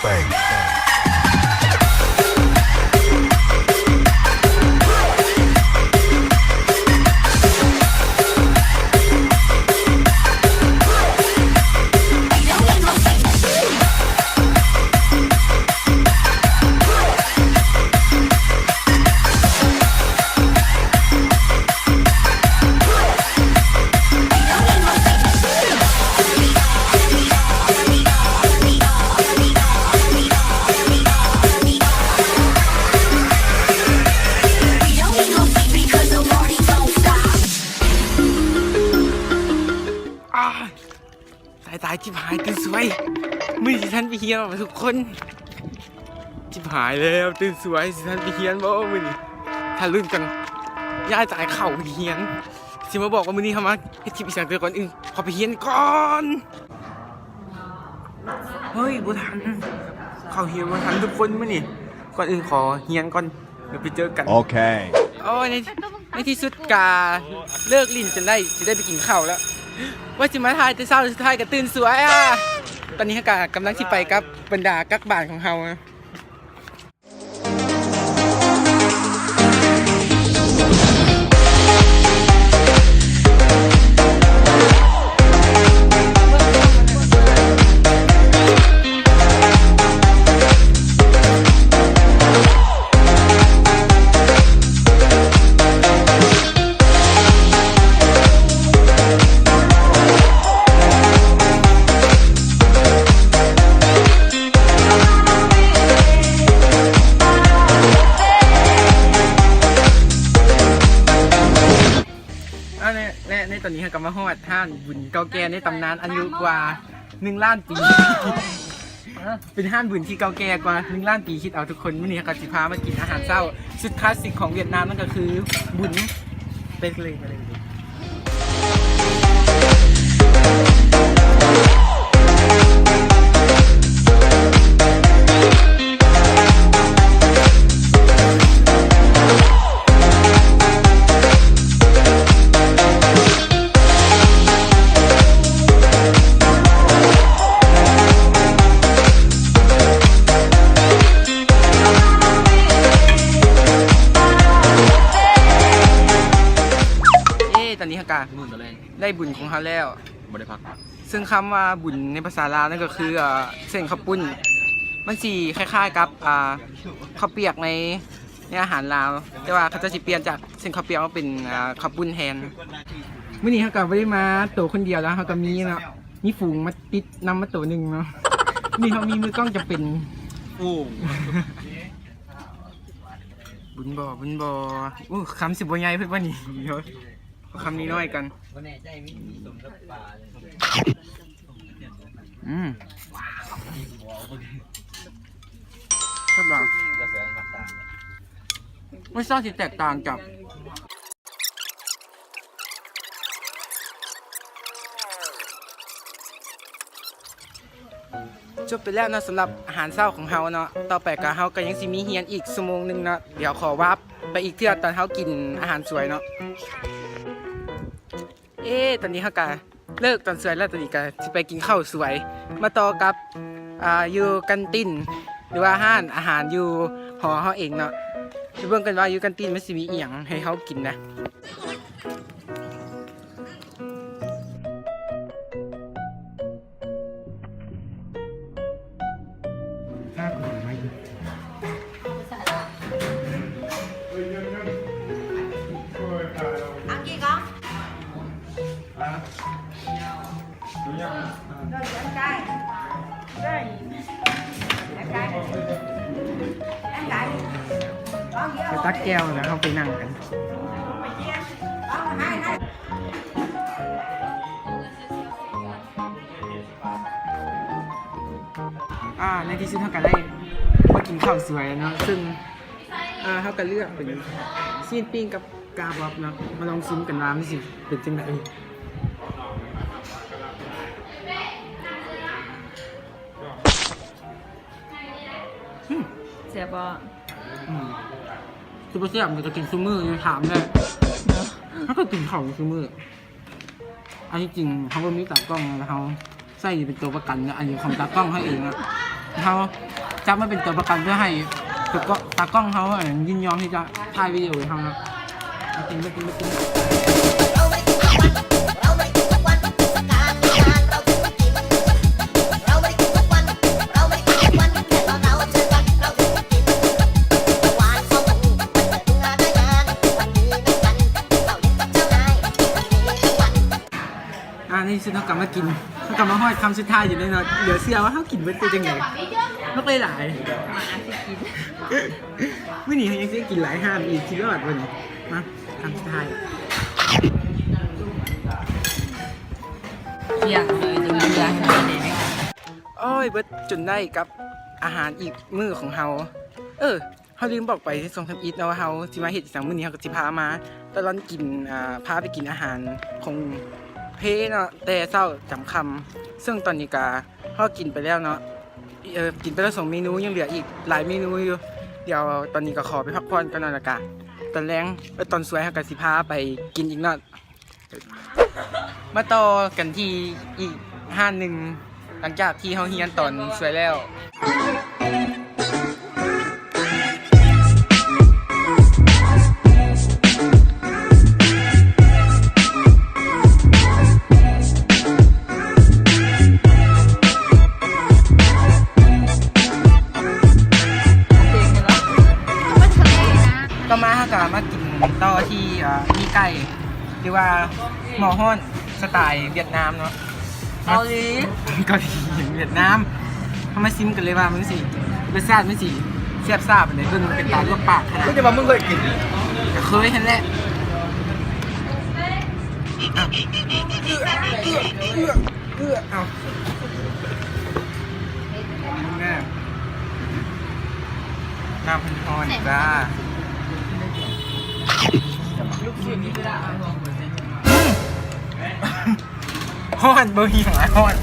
Bang. ອ້າຍ ຕາຍ ຕາຍ ຈິບຫາຍ ຕື່ນສວຍ ມື້ນີ້ຊິທັນໄປຮຽນບໍ່ທຸກຄົນ? ຈິບຫາຍແລ້ວ ຕື່ນສວຍ ຊິທັນໄປຮຽນບໍ່ມື້ນີ້? ຖ້າລຸ້ນກັນ ຍ້າຍຕາຍເຂົ້າຮຽນ. ຊິມາບອກວ່າມື້ນີ້ເຮົາມາເຮັດຄລິບອີ່ຫຍັງ, ແຕ່ກ່ອນອື່ນຂໍໄປຮຽນກ່ອນ. ເຮີ້ຍ ບໍ່ທັນ ເຂົ້າຮຽນບໍ່ທັນທຸກຄົນມື້ນີ້. ກ່ອນອື່ນຂໍຮຽນກ່ອນ ດຽວໄປເຈີກັນ. ໂອເຄ ໂອ້ຍ ໃນ ໃນທີ່ສຸດກະເລີກຫຼິ້ນຈົນໄດ້ ຊິໄດ້ໄປກິນເຂົ້າແລ້ວ. ວ່າຊິມາຖ່າຍແຕ່ເຊົ້າ ສຸດທ້າຍກະຕື່ນສວຍ. ອາ ຕອນນີ້ເຮົາກະກຳລັງຊິໄປກັບບັນດາກັກບ້ານຂອງເຮົາ. ອາ ແລະ ແລະ ໃນຕອນນີ້ເຮົາກະມາຮອດຮ້ານບຸນເກົ່າແກ່ໃນຕຳນານ ອາຍຸກວ່າໜຶ່ງລ້ານປີ. ເປັນຮ້ານບຸນທີ່ເກົ່າແກ່ກວ່າໜຶ່ງລ້ານປີ. ຄິດເອົາທຸກຄົນ, ມື້ນີ້ເຮົາກະຊິພາມາກິນອາຫານເຊົ້າສຸດຄລາສສິກຂອງຫວຽດນາມ, ນັ້ນກະຄືບຸນ. ໄປເລີຍ ໄປເລີຍ. ເຢ້ ຕອນນີ້ເຮົາກະໄດ້ບຸນຂອງເຮົາແລ້ວ ບໍ່ໄດ້ພັກ. ເຊິ່ງຄຳວ່າບຸນໃນພາສາລາວນັ້ນກະຄື ເອີ ເສັ້ນເຂົ້າປຸ້ນ. ມັນຊິຄ້າຍໆກັບ ເຂົ້າປຽກໃນ ໃນອາຫານລາວ, ແຕ່ວ່າເຂົາເຈົ້າຊິປ່ຽນຈາກເສັ້ນເຂົ້າປຽກມາເປັນ ເອີ ເຂົ້າປຸ້ນແທນ. ມື້ນີ້ເຮົາກະບໍ່ໄດ້ມາໂຕຄົນດຽວແລ້ວ, ເຮົາກະມີເນາະ ມີຝູງມາຕິດນຳມາໂຕໜຶ່ງເນາະ. ນີ້ເຮົາມີມືກ້ອງຈຳເປັນ. ໂອ້ ບຸນບໍ່ ບຸນບໍ່? ໂອ້ ຄຳຊິບໍ່ໃຫຍ່ເພິ່ນວ່ານີ້. ເອົາຄຳນ້ອຍໆກັນ. ອືມ ແຊບຫຼາຍ. ລົດຊາດຊິແຕກຕ່າງຈາກ ຈົບໄປແລ້ວເນາະ ສຳລັບອາຫານເຊົ້າຂອງເຮົາເນາະ. ຕໍ່ໄປກະ ເຮົາກະຍັງຊິມີຮຽນອີກຊົ່ວໂມງໜຶ່ງເນາະ. ດຽວຂໍວາບໄປອີກເທື່ອຕອນເຮົາກິນອາຫານສວຍເນາະ. ເອ ຕອນນີ້ເຮົາກະເລີກຕອນສວຍແລ້ວ, ຕອນນີ້ກະຊິໄປກິນເຂົ້າສວຍ ມາຕໍ່ກັບ ອາ ຢູ່ການຕິນ ຫຼືວ່າຮ້ານອາຫານຢູ່ຫໍເຮົາເອງເນາະ. ໄປເບິ່ງກັນວ່າຢູ່ການຕິນມັນຊິມີອີ່ຫຍັງໃຫ້ເຮົາກິນນະ. ໄປຕັກແກ້ວແລ້ວເຮົາໄປນັ່ງກັນ. ອາ ໃນທີ່ສຸດເຮົາກະໄດ້ມາກິນເຂົ້າສວຍແລ້ວເນາະ, ເຊິ່ງ ອາ ເຮົາກະເລືອກເປັນຊີ້ນປີ້ງກັບກາບອບເນາະ. ມາລອງຊິມກັນວ່າມັນຊິເປັນຈັ່ງໃດ. ອືມ ແຊບບໍ່? ອືມ ຄືບໍ່ແຊບ ມັນກະກິນຊຸມື້ ຢ່າຖາມແຫຼະ ເນາະ ເຮົາກະກິນເຂົ້າຢູ່ຊຸມື້. ອັນທີ່ຈິງເຮົາບໍ່ມີຕາກ້ອງ ແລ້ວເຮົາໃຊ້ເປັນໂຕປະກັນນະ, ອັນນີ້ຂອງຕາກ້ອງເຮົາເອງອະ. ເຮົາ ຈັບມາເປັນຕົວປະກັນ ເພື່ອໃຫ້ຕົວກະ ຕາກ້ອງເຮົາ ອັນ ຍິນຍອມທີ່ຈະຖ່າຍວິດີໂອໃຫ້ເຮົາເນາະ. ມາກິນ ມາກິນ ມາກິນ. ອ່າ ໃນທີ່ສຸດເຮົາກໍມາກິນ ເຮົາກໍມາຮອດຄຳສຸດທ້າຍຢູ່ແລ້ວເນາະ. ເຫຼືອເຊື່ອວ່າເຮົາກິນເບິດໄປຈັ່ງໃດ ບັກຫຼາຍໆ. ມື້ນີ້ເຮົາຍັງຊິໄດ້ກິນຫຼາຍຮ້ານອີກ ຄິດວ່າບັດນີ້. ມາ ຄຳສຸດທ້າຍ. ໂອ້ຍ ເບິດຈົນໄດ້ກັບອາຫານອີກມື້ຂອງເຮົາ. ເອີ ເຮົາລືມບອກໄປສອງທຳອິດເນາະ ວ່າເຮົາຊິມາເຮັດອີ່ຫຍັງ. ມື້ນີ້ເຮົາກໍຊິພາມາຕະຫຼອນກິນ ອ່າ ພາໄປກິນອາຫານຂອງເພເນາະ ແຕ່ເຊົ້າຈຳຄ່ຳ. ເຊິ່ງຕອນນີ້ກະເຮົາກິນໄປແລ້ວເນາະ ເອີ ກິນໄປແລ້ວສອງເມນູ ຍັງເຫຼືອອີກຫຼາຍເມນູຢູ່. ດຽວຕອນນີ້ກໍຂໍໄປພັກຜ່ອນກ່ອນເນາະ ແລ້ວກະຕອນແລງ ເອີ ຕອນສວຍເຮົາກໍຊິພາໄປກິນອີກເນາະ. ມາຕໍ່ກັນທີ່ອີກຮ້ານໜຶ່ງ ຫຼັງຈາກທີ່ເຮົາຮຽນຕອນສວຍແລ້ວ. ຕໍ່ມາເຮົາກໍມາກິນຕໍ່ທີ່ ເອີ ໝີ່ໄກ່ ຫຼືວ່າໝໍ້ຮ້ອນສະໄຕຫວຽດນາມເນາະ. ເກົາຫຼີ ເກົາຫຼີຫວຽດນາມ. ເຮົາມາຊິມກັນເລີຍວ່າມັນຊິ ລົດຊາດມັນຊິແຊບຊາປານໃດ. ເບິ່ງມັນເປັນຕາລວກປາກຂະໜາດ. ຄືຈະວ່າມຶງເຄີຍກິນ? ກໍເຄີຍຫັ້ນແຫຼະ. ເອີ ເອີ ເອີ ເອີ ເອົາ ນ້ຳເພິ່ນຮ້ອນຈ້າ. ອືມ ຮ້ອນ ບໍ່ມີຫຍັງຫຼາຍ ຮ້ອນ. ອືມ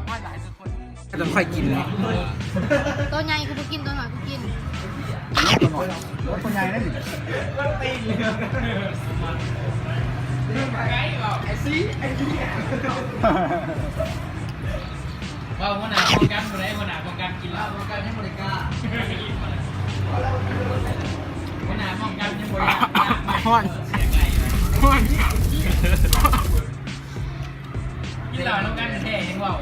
ຮ້ອນຫຼາຍສຸດຄົນ. ຕ້ອງຄ່ອຍກິນເນາະ. ໂຕໃຫຍ່ກູບໍ່ກິນ ໂຕນ້ອຍກູກິນ. ໂຕນ້ອຍ ໂຕໃຫຍ່ນັ້ນ. ເວົ້າຫົວໜ້າປ້ອງກັນບໍ່ໄດ້ ຫົວໜ້າປ້ອງກັນກິນເຫຼົ້າ ປ້ອງກັນຍັງບໍ່ໄດ້ກາ ຫົວໜ້າປ້ອງກັນຍັງບໍ່ໄດ້ກາ ຮ້ອນ ຮ້ອນ. ກິນເຫຼົ້ານຳກັນແທ້ໆ ຍັງເວົ້າ.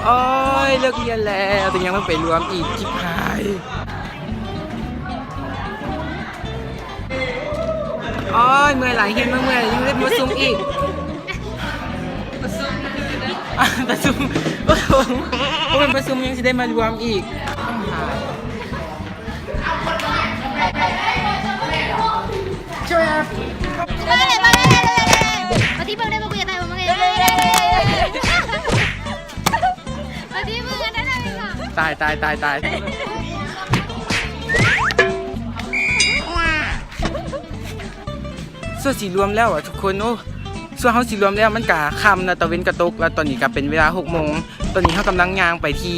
ໂອ້ຍ ເລີກຮຽນແລ້ວ ແຕ່ຍັງຕ້ອງໄປລວມອີກ ຈິບຫາຍ. ໂອ້ຍ ເມື່ອຍຫຼາຍ ຮຽນມາເມື່ອຍ ຍັງໄດ້ປະຊຸມອີກ. ປະຊຸມ ປະຊຸມ ບໍ່ແມ່ນປະຊຸມ ຍັງຊິໄດ້ມາລວມອີກ. ມາທີ່ເບິ່ງໄດ້ບໍ່ ກູຢາກໄດ້ບໍ່ ມາທີ່ເບິ່ງໄດ້ບໍ່ ມາທີ່ເບິ່ງໄດ້ບໍ່. ຕາຍ ຕາຍ ຕາຍ ຕາຍ. ສ່ວນຊິລວມແລ້ວອະທຸກຄົນ. ໂອ້ ສ່ວນເຮົາຊິລວມແລ້ວ ມັນກະຄ່ຳລະ ຕາເວັນກະຕົກລະ. ຕອນນີ້ກະເປັນເວລາຫົກໂມງ. ຕອນນີ້ເຮົາກຳລັງຍ່າງໄປທີ່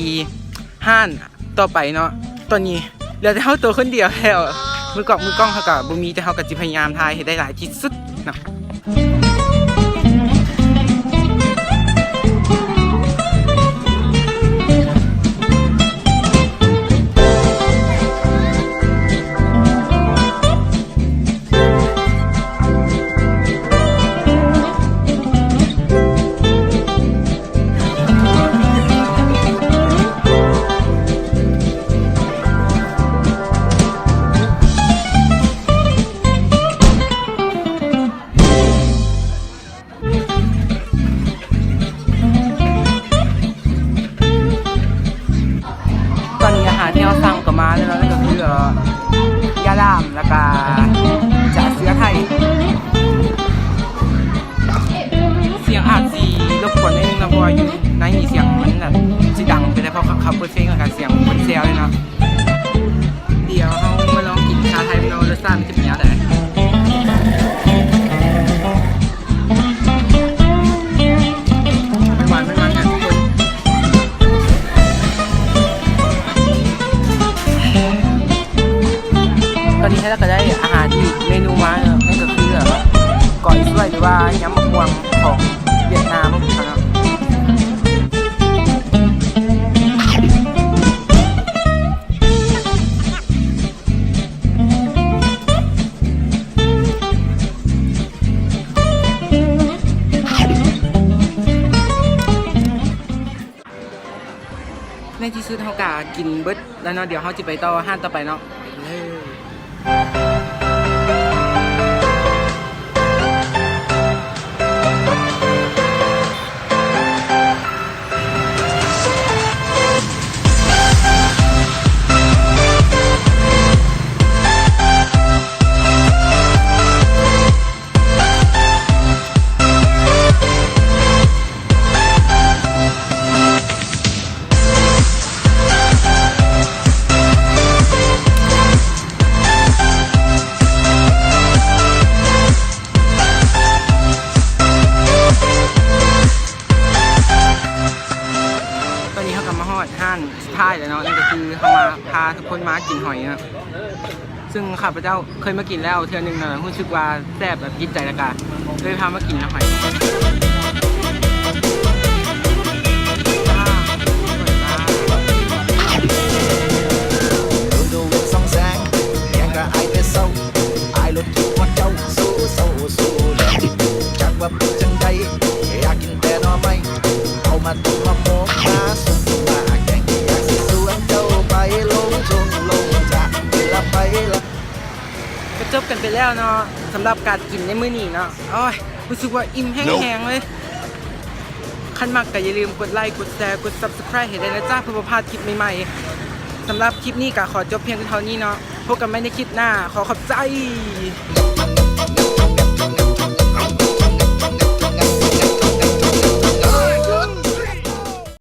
ຮ້ານຕໍ່ໄປເນາະ. ຕອນນີ້ເຫຼືອແຕ່ເຮົາໂຕຄົນດຽວແລ້ວ. ມືກ້ອງ ມືກ້ອງເຮົາກະບໍ່ມີ ແຕ່ເຮົາກະຊິພະຍາຍາມຖ່າຍໃຫ້ໄດ້ຫຼາຍທີ່ສຸດເນາະ. ໂ ເຮົາເປີດເພງແລ້ວກະສຽງຄົນແຊວເລີຍເນາະ. ດຽວເຮົາມາລອງກິນຊາໄທເບິ່ງເນາະ ວ່າລົດຊາດມັນຈະເປັນແນວໃດ. ມັນຫວານ ມັນມັນນະທຸກຄົນ. ຕອນນີ້ໄທລາວກະໄດ້ອາຫານອີກເມນູມາເນາະ ນັ້ນກະຄື ແບບວ່າ ກ້ອຍຊ່ວຍ ຫຼືວ່າ ຍຳໝາກມ່ວງຂອງຫວຽດນາມເນາະ. ໃນທີ່ສຸດເຮົາກະກິນເບິດແລ້ວເນາະ, ດຽວເຮົາຊິໄປຕໍ່ຮ້ານຕໍ່ໄປເນາະ. ໄປເລີຍ. ຕອນນີ້ເຮົາກະມາຮອດຮ້ານສຸດທ້າຍແລ້ວເນາະ, ນັ້ນກະຄືເຮົາມາ ພາທຸກຄົນມາກິນຫອຍເນາະ. ຊຶ່ງຂ້າພະເຈົ້າເຄີຍມາກິນແລ້ວເທື່ອໜຶ່ງນະ ຮູ້ສຶກວ່າແຊບແບບຕິດໃຈ ແລ້ວກະເລີຍພາມາກິນນະຫອຍ. ກະຈົບກັນໄປແລ້ວເນາະ ສຳລັບການກິນໃນມື້ນີ້ເນາະ. ໂອ້ຍ ຮູ້ສຶກວ່າອີ່ມແຮງໆເລີຍ. ຄັນມັກກະຢ່າລືມກົດໄລ ກົດແຊ ກົດ Subscribe ໃຫ້ແດ່ນະຈ້າ ເພື່ອບໍ່ພາດຄລິບໃໝ່ໆ. ສຳລັບຄລິບນີ້ກະຂໍຈົບພຽງເທົ່ານີ້ເນາະ. ພົບກັນໃໝ່ໃນຄລິບໜ້າ. ຂໍຂອບໃຈ.